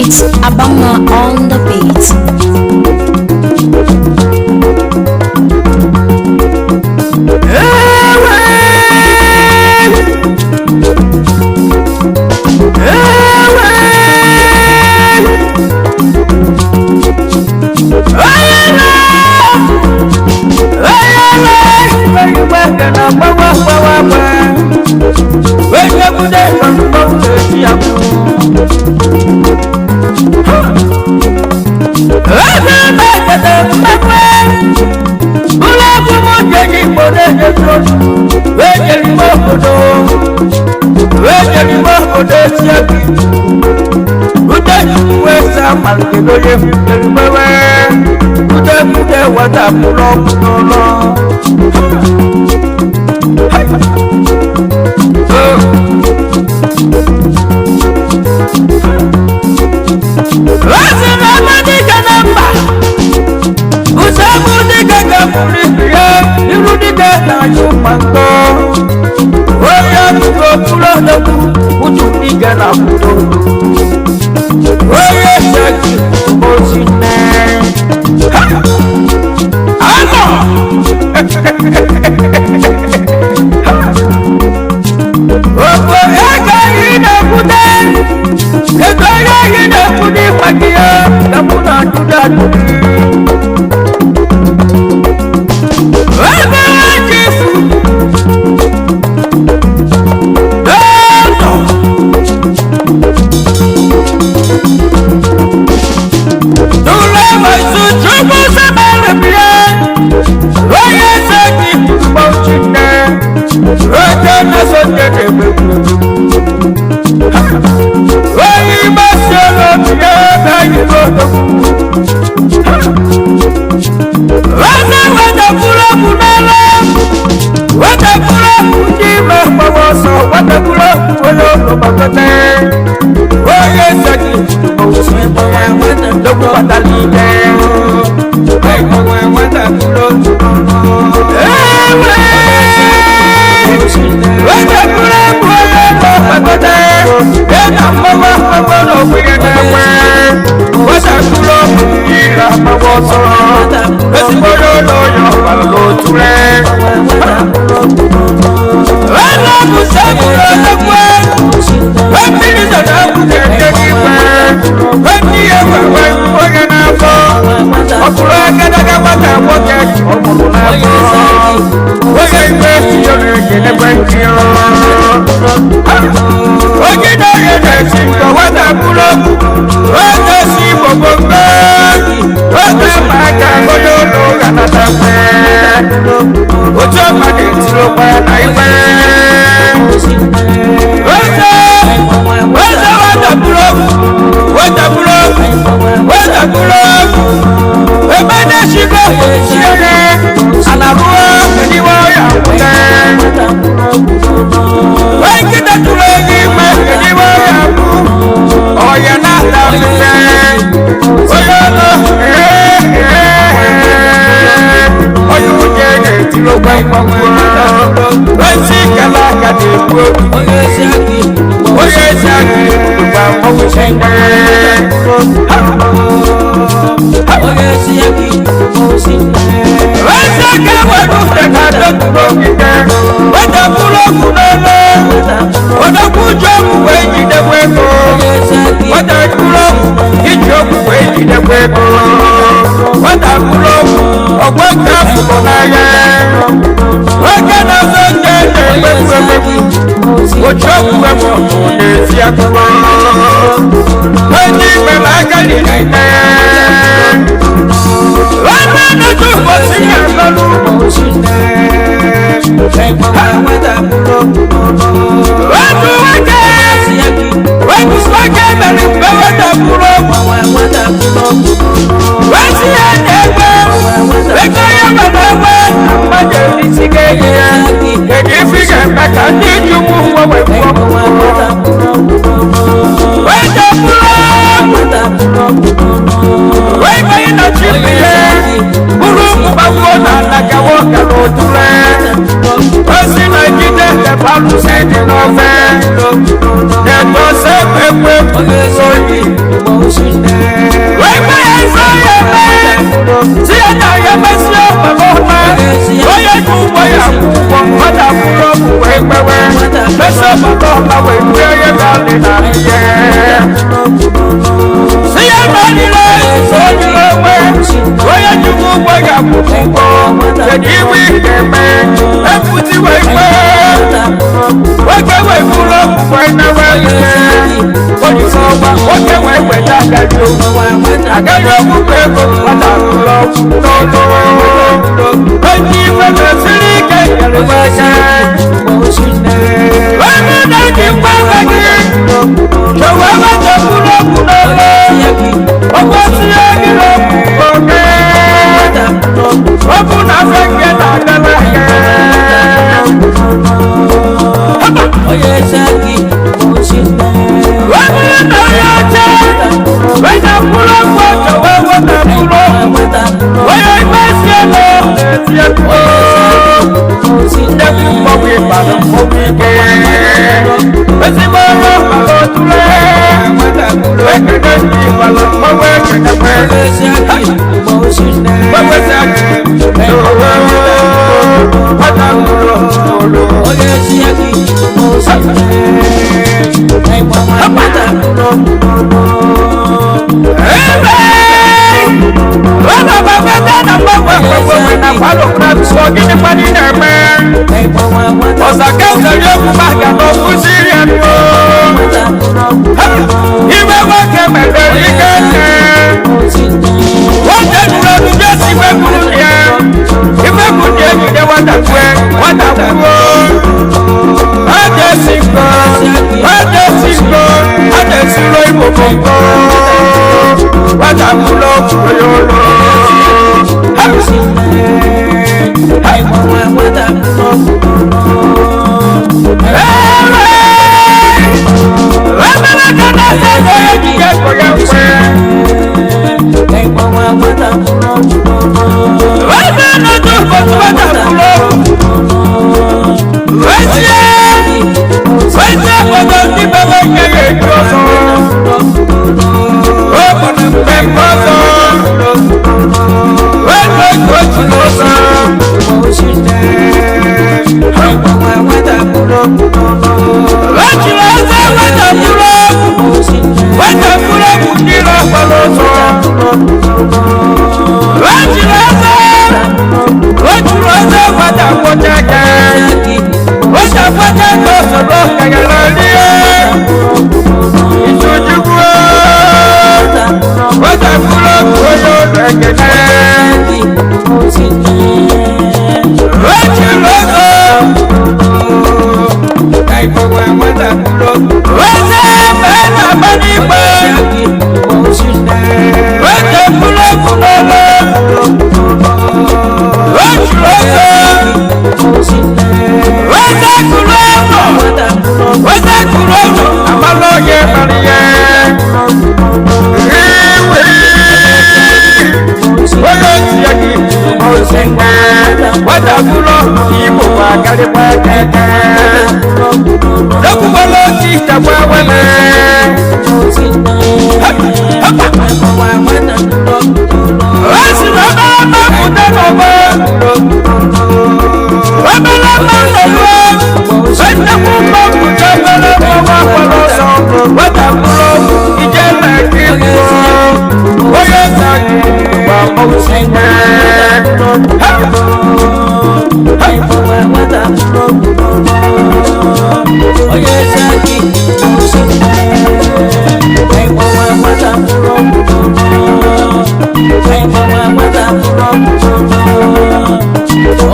It's Abama on the beat. Otu nwoke otu nwoke mere mgbe nwata bụrụ ọgwụ wee si ya na-egbe ego ya mere egbe na mmadụ erisi ga-enye ya. Kedu ife ị ga-eme ka ndị ji ụmụ nwa wee kwụọ? Wee dọbụrụ ọgwụ wee banye na chi ya bụrụ ụmụ gbagbuo na ala gawa ọka na otule osi na jide alụsị dị n'ofe na-etosa ekwe oyi wee gba ya nsọ ya eme si ya na ya mesị ọgbara ọma onye ji ụgbọ ya kwụ ụgwọ mmadụ akwụrụ ọgwụ wee gbewe mesị ọgbara ọma wee kwue onye ga-alị na ihe si ya na ọdịla ọdịla onwe onye ji ụgbọ ya kwụ ụgwọ kedu iwe ị ga-eme ekwuzi wee gbee nwoke wee bụrụ ọgwụ wee nawa ihe onyeisi ọgba nwoke wee weta agaghị okwu agaghị okwu bụ ego mmadụ arụrụ ọgwụ n'ọnụ onye iwe mesiri ike nyere m aka onye na-eji ngwa agha gị chewe nwata bụrụ ọgwụ n'ọnụ ọgwụ sie gị n'ọgwụ oge ọ bụ na afọ nke na-aga n'ahịa. Wọ́n na onye ọcha weta mkpụrụ ọgwụ ọcha wee weta mkpụrụ ọgwụ onye ikpe si elu na-eti ekwu ndekwu mmọnwụ ịbara mmọnwụ ike ezigbo ọrụ ọgbara otule ekene ndị ịbara mmọnwụ ekenekwe gbakwesị aka nwata mkpụrụ olu. Iwe nwoke mere ike nne nwoke nụrụ ọnụ jesi iwe gburu ya iwe gburu ya ejide nwata kwue nwata kwuo adesinko adesinko adesiro ibòkòkò nwata kwulo oyolo.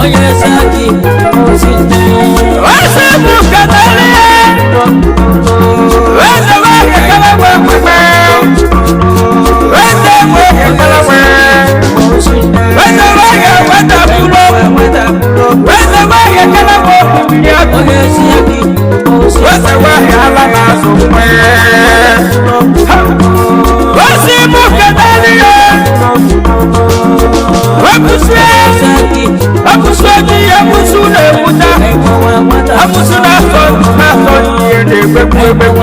Onye eze gị ozi. Ose bụ mmiri akụ wesewe ala na-azụ osi mụ kedali ya wepụsị oji ya pụsụ na-ewuta apụsụ na-asọ na-asọ ihe na-egbegbu egbegbu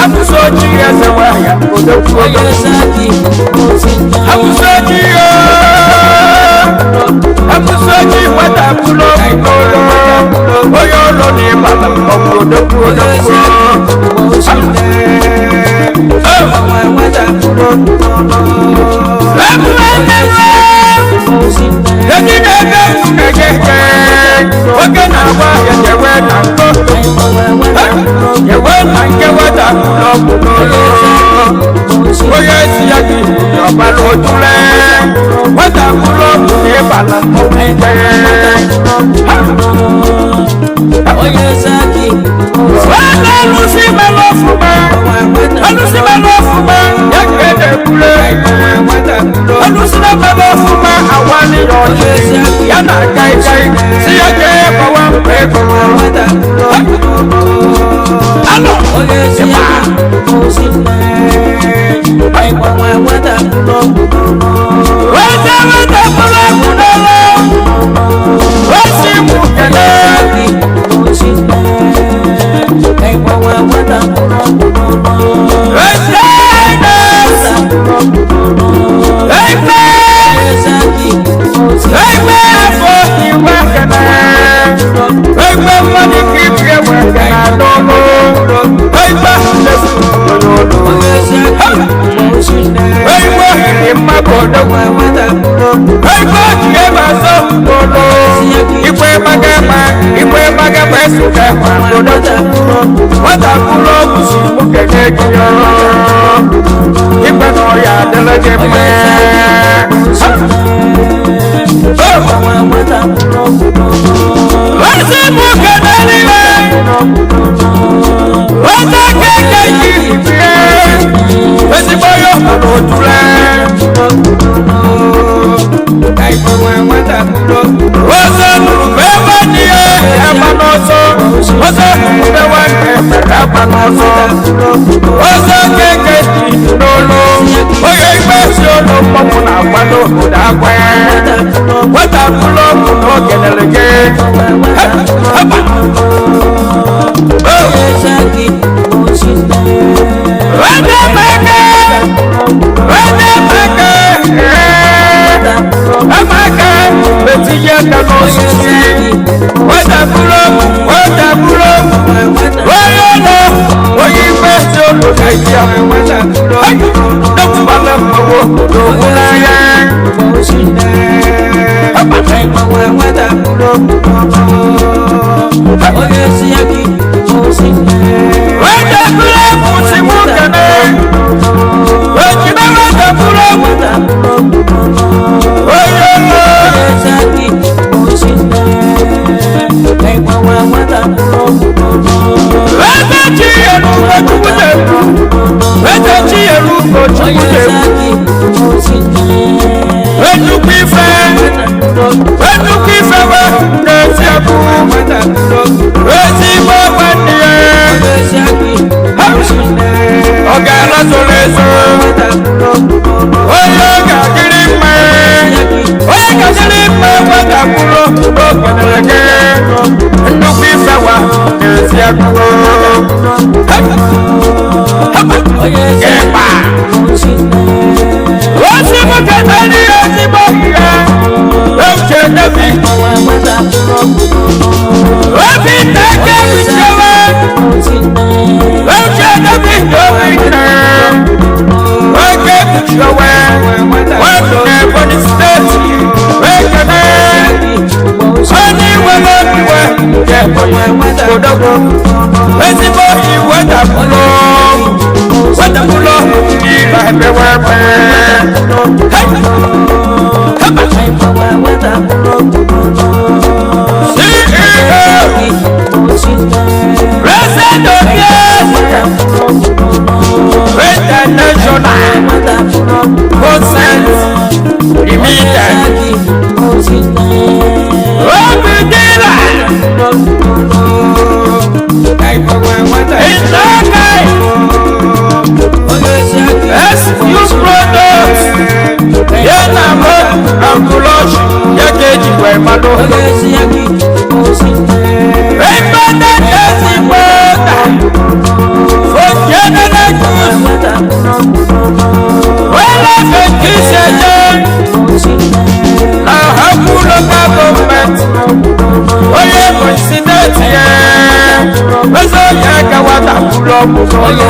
apụsụ oji ya sewe ya odogwu apụsụ oji ya apụsụ oji nwata bụrụ ọbụrụ onye ọlụ na ịbala ọbụrụ odogwu odogwu. Eji na-ebe na-ege oge na-agba ya jewe na nkọ jewe na nke weta n'ọgwụ n'ụlọ onye si ya gị ọbara otule weta mkpụrụ ọgwụ na ịbala mmọnwụ ikpe. Weta alụsị melụ ọfụma alụsị melụ ọfụma ya ka e na-ekwule alụsị na melụ ọfụma awali ya ọchị ya na kaikai si ya jee gbawa mbọ ego alụ ịgba. Weta weta mkpụrụ ọgwụ n'ụlọ osi mụ kelee. Egbe afọ iwe kene, egbe mmadụ ka ibi ewe kene n'ọnụ, egbe nlefu n'ọnụ, egbe ohiri mmadụ odogwu, egbe oji ebe azọ n'ọnụ, igwe gbagagba, igwe gbagagba esoga ekwe odogwu, nwata bụrụ ọgwụ si mụ kene gị ọrụ, igwe na ọya adịla gị mma. Wọ́n mú kẹ̀dẹ́ nílẹ̀, wọ́n tẹ́ kéèké yìí fi ẹ́, ezigbo yóò hàn òtúlẹ̀. Wọ́n sọ nùrùfẹ́ wọ́n ní ẹ̀ ẹ̀ma n'ọsọ, wọ́n sọ nùrùfẹ́ wọ́n ní ẹ̀ ẹ̀ma n'ọsọ. Wọ́n sọ kéèké yìí n'olu, onye ikpe si olu mmọnwụ na-agba n'obodo agwa. Nwata bụrụ ọgwụ na o kelere gị. Amaka etinye aka n'osisi nwata bụrụ ọgwụ nwata bụrụ ọgwụ onye ụlọ onye ikpe si olu Naịjirịa dọkwụbala mmanwụ n'okwu n'anya. Nwata bụrụ ọgwụ si mụ kene ejide nwata bụrụ ọgwụ onye ụlọ. Eze chi yẹlu Chukwu na-ekwu. Eze chi yẹlu Chukwu na-ekwu. Enukwu ife. Enukwu ife we na-esi ekwu. Ezigbo nwanne ya. Ọ ga-ala zoro ezo. Onye ọ ga-adịrị mma. Onye ga-adịrị mma nwata kwuru n'okenere gị. Nnukwu ife wa na-esi ekwu. Ịkpa. Osi mụ keta n'ihe ezigbo ihe. Euche David. Obi teke bichewe. Euche David obi tere. Oke bichewe. Wepụ n'Ebonyi steeti. Ekene. Onye iwe n'obiwe nke Ebonyi odogwu. Ezigbo iwe dapụrụ. Wetapụrụ n'ile ebewe ebe. CEO, President of International Consent Limited. Obi Dila. Ìtàkàì SU products ya na mmadụ agụlọchi ya ka eji wee mmadụ. Independent ezigbo ta Fojienene Jus wele fekiseje na hapụ local government onye bụ steeti ya eze onye aka nwata kwuru ọgwụ n'ụlọ.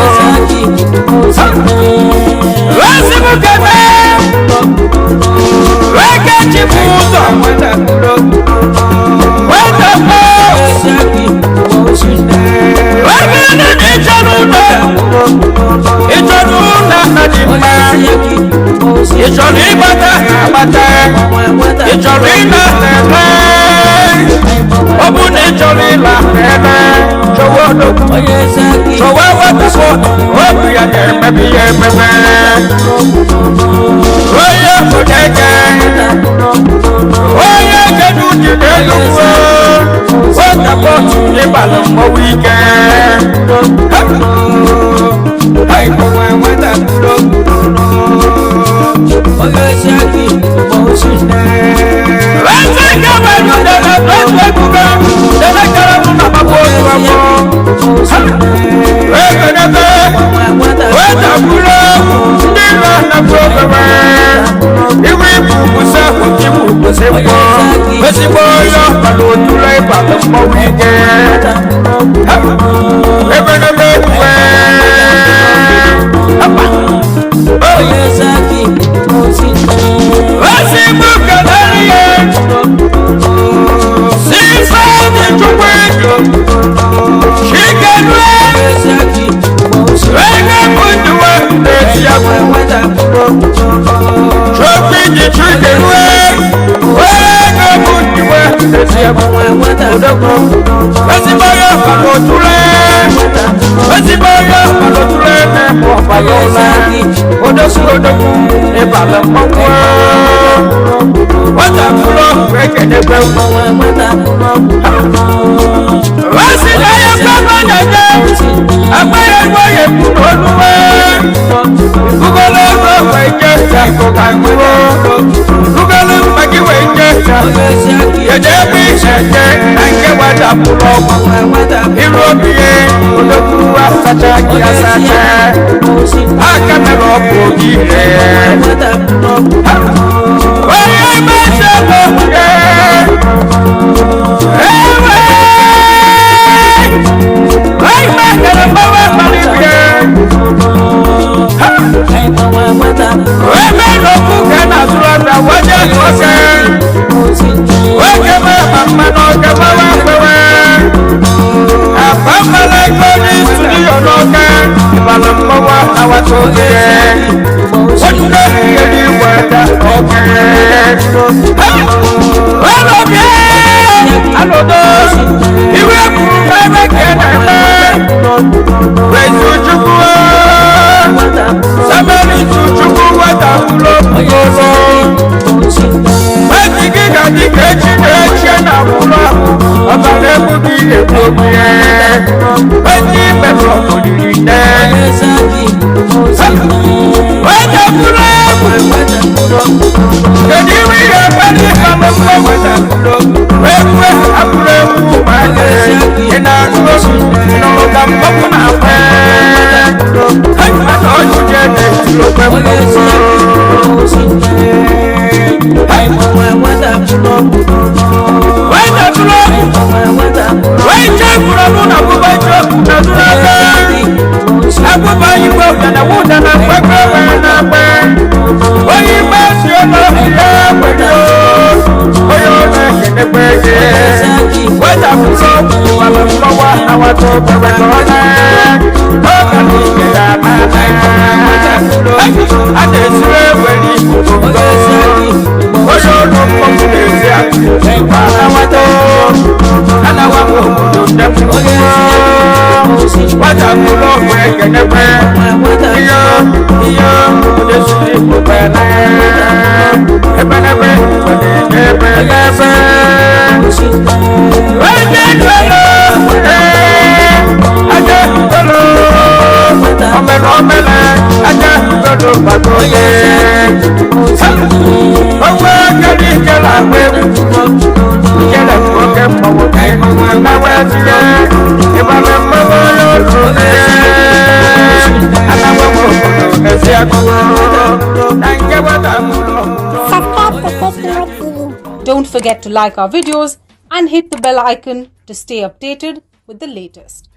Wesimukene weke chifu ụzọ wetapụ wegịrị na ịchọrọ ụlọ ịchọrọ ụlọ na dị mma ịchọrọ ịgbata agbata ịchọrọ ịna eme ọ bụ na ịchọrọ ịla eme chọwa odogwu chọwa wetapụ obi ya ga-emebi ya ememe onye fụneke onye kedu dị n'elugwu wetapụ ịbalụ mmọnwụ ike. Ezigbo onye ọbara otule ịbalụ mmọnwụ ike ebenebe ekwe. Ezigbo kelere ya sisa dị chukwu ejo chikenue ege bụ nduwe na-esi ya chukwu iji chikenue ege bụ nduwe na-esi ya ezigbo ya ọbara otule ezigbo ya ọbara otule na-eme ọbara ụla odogwu odogwu ịbala mmọnwụ nwata bụrụ ọgwụ ekedebe. Wọ́n sì láyé pápá jẹjẹ agbára ẹgbẹ́ yẹn kú olúwa gúgọ́lù ọgbà ìjẹ ìṣàkóso gúgọ́lù mmagiwé ìjẹ jẹjẹ bí ìṣẹjẹ ẹnkẹ wàdà bụrụ ọgwụ irú obi yẹ odogwu asacha kí asacha aka mere ọgwụ obi rẹ. Onye mmeche bụ ewe Iwe kwuru ebe ka ị na-eme Wetu Chukwu Samari Chukwu weta mkpụrụ okpukoro Ezi gị ga dị ka echi na-eche na mkpụrụ ọbara egbu gị egbu obi ya Ezi mepụrụ olili nne Weta mkpụrụ egwu. Kedu iwe ihe ekpere ịba m mgbe ekwe akpụrụ egwu ma ị na-anụ nụrụ ka mmọnwụ na-akwa mana ọchịchị na-etiri okwe wee chekwuru ọnụ na agbụgba icheokwu na dụrụ agbụgba igwe ụdana wụdana mgbekọ wee na-agba onye ikpe si ụlọ ya kwere onye ọrụ ekenekwe gị weta mkpụrụ ọgwụ ala mmọnwụ awata obere ka ọ na ọka na ike ya na a na-esiri ewere ikuku onye ọrụ mmọnwụ na-esi akụ anawata anawapụ obodo ndepụ weta mkpụrụ ọgwụ ekenekwe ihe ihe odesiri ikpokpe na ebenebe ebenebe. akụrụ na nke nwata mụrụ. Subscribe to Faith TV. Don't forget to like our videos and hit the bell icon to stay updated with the latest.